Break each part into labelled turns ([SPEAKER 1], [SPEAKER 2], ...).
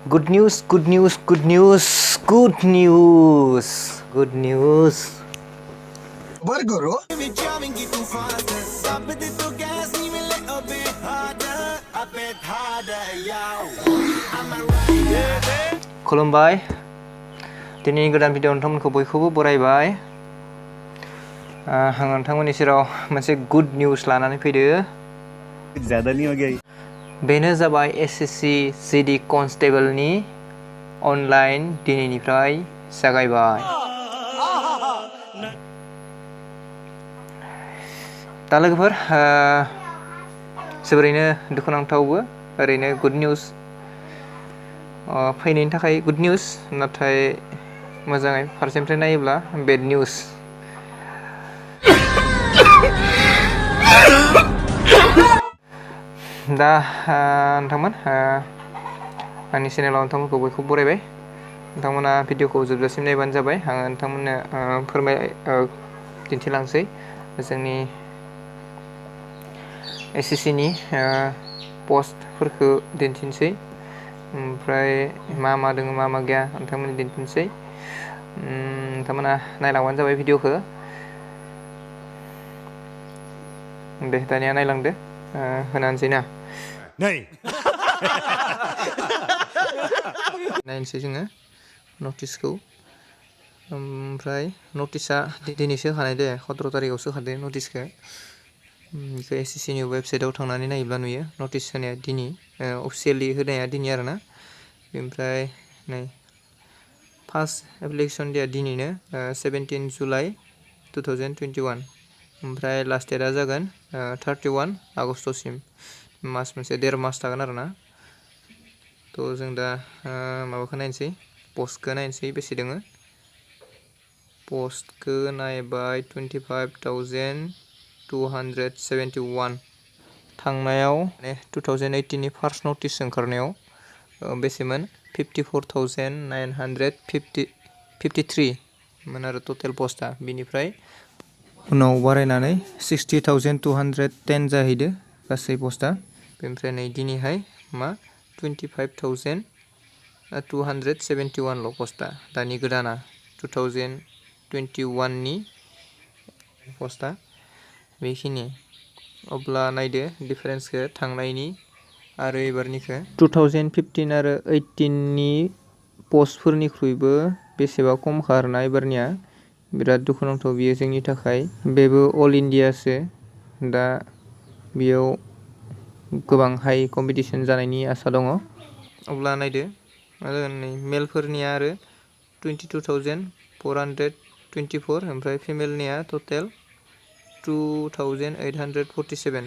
[SPEAKER 1] Good news, good news, good news, good news, good news.
[SPEAKER 2] Berguru.
[SPEAKER 1] खुलुमबाय दिनैनि गोदान video नोंथांमोनखौ बयखौबो बरायबाय आं नोंथांमोननि सेराव मोनसे गुड निउज लानानै फैदो
[SPEAKER 3] ज़्यादा नहीं हो गया
[SPEAKER 1] बेनो जाबाय एसएससि जीडी कनस्टेबलनि अनलाइन दिनैनिफ्राय जागायबाय दा लोगोफोर जोबोरैनो दुखुनांथावबो ओरैनो गुड निउज फैनायनि थाखाय गुड निउज नाथाय मोजाङै फारसेनिफ्राय नायोब्ला बेड निउज दा नोंथांमोन आंनि चेनेलाव नोंथांमोनखौ बयखौबो बरायबाय नोंथांमोना भिडिअखौ जोबजासिम नायबानो जाबाय आङो नोंथांमोननो दिन्थिलांसै जोंनि एसएससिनि पस्टफोरखौ दिन्थिनोसै ओमफ्राय मा मा दङ मा मा गैया नोंथांमोननो दिन्थिनोसै नोंथांमोना नायलांबानो जाबाय भिडिअखौ दे दानिया नायलांदो होनानोसै ना नायनोसै जोङो नटिसखौ ओमफ्राय नटिसा दिनैसो होखानाय दे 17 तारिखआवसो होखादो नटिसखौ बेखौ एसएससिनि वेबसाइटआव थांनानै नायोब्ला नुयो नटिस होनाया दिनै अफिसियेलि होनाया दिनै आरोना ओमफ्राय नै फार्स्ट एप्लिकेसन डेया दिनैनो 17 जुलाइ 2021 ओमफ्राय लास्ट डेटआ जागोन 31 आगष्टसिम मास मोनसे देर मास थागोन आरोना थ' जों दा माबाखौ नायनोसै पस्टखौ नायनोसै बेसे दङ पस्टखौ नायबाय 25,271 थांनायाव माने 2018 नि फार्स्ट नटिस ओंखारनायाव बेसेमोन 54,953 मोन आरो टटेल पस्टआ बिनिफ्राय उनाव बारायनानै 60,210 जाहैदो गासै पस्टआ बेनिफ्राय नै दिनैहाय मा 25,271 ल' पस्टआ दानि गोदाना 2021 नि पस्टआ बेखिनि अब्ला नायदो डिफारेन्सखौ थांनायनि आरो एबारनिखौ 2015 आरो 18 नि पस्टफोरनिख्रुइबो बेसेबा खमखा आरोना एबारनिया बिराद दुखुनांथाव बियो जोंनि थाखाय बेबो अल इन्डियासो दा बेयाव गोबां हाई कम्पिटिसन जानायनि आसा दङ अब्ला नायदो मा जागोन नै मेलफोरनिया आरो 22,424 ओमफ्राय फिमेलनिया टटेल 2,847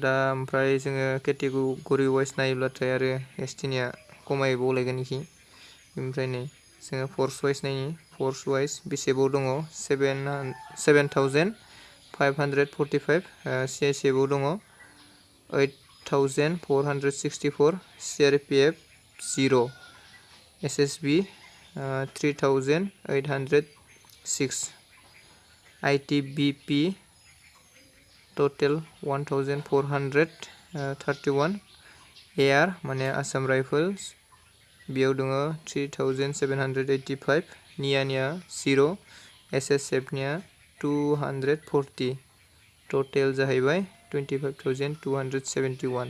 [SPEAKER 1] दा ओमफ्राय जोङो केटेगरि वाइज नायोब्लाथाय आरो एसटिनिया खमायबावलायगोन इखि ओमफ्राय नै जोङो फर्स वाइज नायनि फर्स वाइज बेसेबाव दङ 7,545 सिआइसिएफआव दङ 8,464 सिआरपिएफ 0 एसएसबि 3,806 आइटिबिपि टटेल 1,431 एआर माने आसाम राइफल्स बेयाव दङ 3,785 नियानिया 0 एसएसएफनिया 240 टटेल जाहैबाय 25,271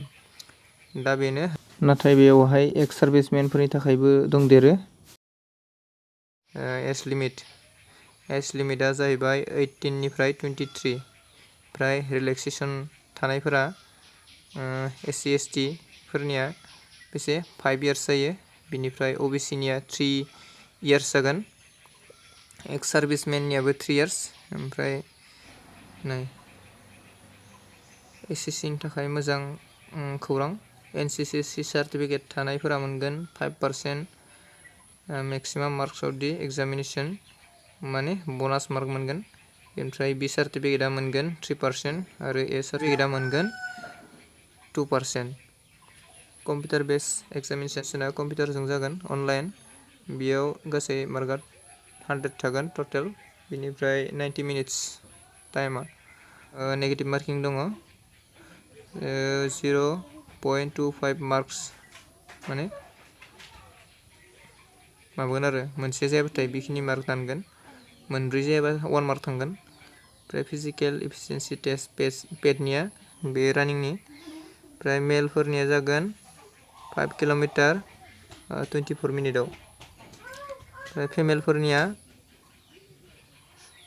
[SPEAKER 1] दा बेनो नाथाय बेयावहाय एक्स सार्भिसमेनफोरनि थाखायबो दंदेरो एज लिमिटआ जाहैबाय 18 निफ्राय 23 ओमफ्राय रिलेक्सेसन थानायफोरा एससि एसटि फोरनिया बेसे 5 इयार्स जायो बिनिफ्राय ओबिसिनिया 3 इयार्स जागोन एक्स सार्भिसमेननियाबो 3 इयार्स ओमफ्राय नै एसएससिनि थाखाय मोजां खौरां एनसिसिसि सार्टिफिकेट थानायफोरा मोनगोन 5% maximum marks of the examination माने बनास मार्क मोनगोन ओमफ्राय बि सार्टिफिकेटआ मोनगोन 3% आरो ए सार्टिफिकेटआ मोनगोन 2% कम्पिउटार बेस एग्जामिनेसना कम्पिउटारजों जागोन अनलाइन बेयाव गासै मार्कआ 100 थागोन टटेल बिनिफ्राय 90 मिनिट्स टाइमा नेगेटिभ मार्किं दङ 0.25 मार्क्स माने माबागोन आरो मोनसे जायाबाथाय बेखिनि मार्क दानगोन मोनब्रै जायाबा 1 मार्क थांगोन ओमफ्राय फिजिकेल एफिसिएन्सि टेस्ट पेडनिया बे रानिंनि ओमफ्राय मेलफोरनिया जागोन 5 किल'मिटार 24 मिनिटआव ओमफ्राय फिमेलफोरनिया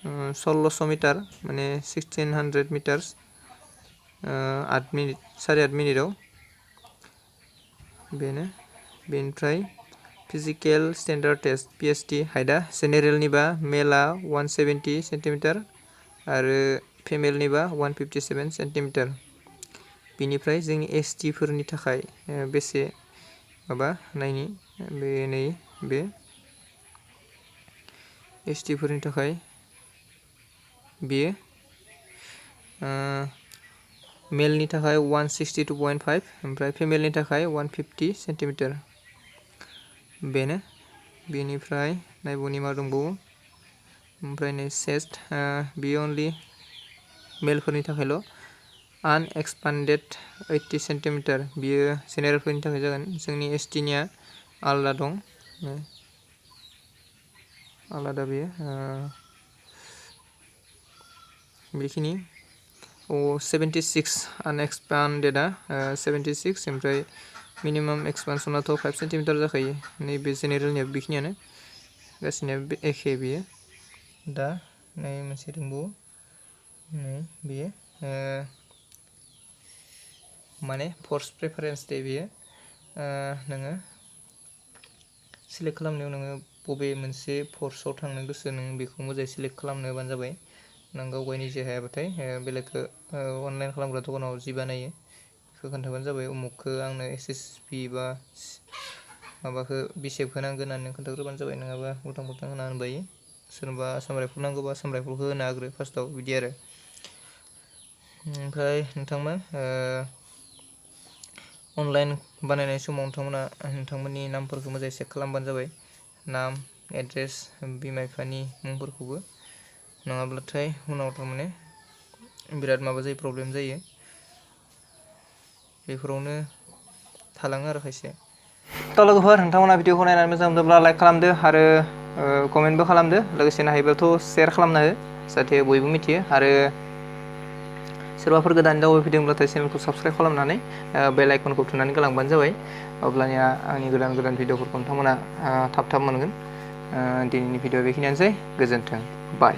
[SPEAKER 1] 1600 मिटार माने 1600 मिटार्स 8 मिनिट 8.5 मिनिटआव बेनो बेनिफ्राय फिजिकेल स्टेन्डार्ड टेस्ट PST हाइटआ जेनेरेलनिबा मेला 170 सेन्टिमिटार आरो फिमेलनिबा 157 सेन्टिमिटार बिनिफ्राय जोंनि ST फोरनि थाखाय बेसे माबा नायनि बे ST फोरनि थाखाय बेयो मेलनि थाखाय 162.5 ओमफ्राय फिमेलनि थाखाय 150 सेन्टिमिटार बेनो बेनिफ्राय नायबोनि मा दंबावो ओमफ्राय नै चेस्ट बेयो अनलि मेलफोरनि थाखायल' आनएक्सपान्डेड 80 सेन्टिमिटार बियो जेनेरेलफोरनि थाखाय जागोन जोंनि ST निया आलादा दं आलादा बेयो बेखिनि 76 आनएक्सपान्डेडआ 76 ओमफ्राय मिनिमाम एक्सपानसनाथ' 5 सेन्टिमिटार जाखायो नैबे जेनेरेलनिया बेखिनियानो गासिनियाबो एखे बेयो दा नै मोनसे दंबावो नै बेयो माने फर्स प्रेफारेन्स दे बेयो नोङो सिलेक्ट खालामनायाव नोङो बबे मोनसे फर्सआव थांनो गोसो नों बेखौ मोजाङै सिलेक्ट खालामनो होबानो जाबाय नों गाव निजे हायाबाथाय बेलेगखौ अनलाइन खालामग्रा दखानाव जि बानायो बेखौ खोन्थाबानो जाबाय उमुखखौ आंनो SSB बा माबाखौ बिसेपखौ नांगोन होननानै खोन्थाग्रोबानो जाबाय नङाबा उल्टां फाल्टां होना होनबाय सोरबा आसाम राइफल नांगौबा आसाम राइफलखौ होनो हाग्रो फार्स्टआव बिदि आरो ओमफ्राय नोंथांमोन अनलाइन बानायनाय समाव नोंथांमोननि नामफोरखौ मोजाङै चेक खालामबानो जाबाय नाम एड्रेस बिमा बिफानि मुंफोरखौबो नङाब्लाथाय उनाव थारमाने बिराद माबा जायो प्रब्लेम जायो बेफोरावनो थालाङो आरो खायसे थ' लोगोफोर नोंथांमोना भिडिअखौ नायनानै मोजां मोनदोंब्ला लाइक खालामदो आरो कमेन्टबो खालामदो लोगोसेनो हायोब्लाथ' शेयार खालामना हो जाहाथे बयबो मिथियो आरो सोरबाफोर गोदान दावबायफैदोंब्लाथाय चेनेलखौ साबस्क्राइब खालामनानै बेल आइकनखौ थुनानै गालांबानो जाबाय अब्लानिया आंनि गोदान भिडिअफोरखौ नोंथांमोना थाब मोनगोन दिनैनि भिडिअ बेखिनियानोसै गोजोन्थों बाय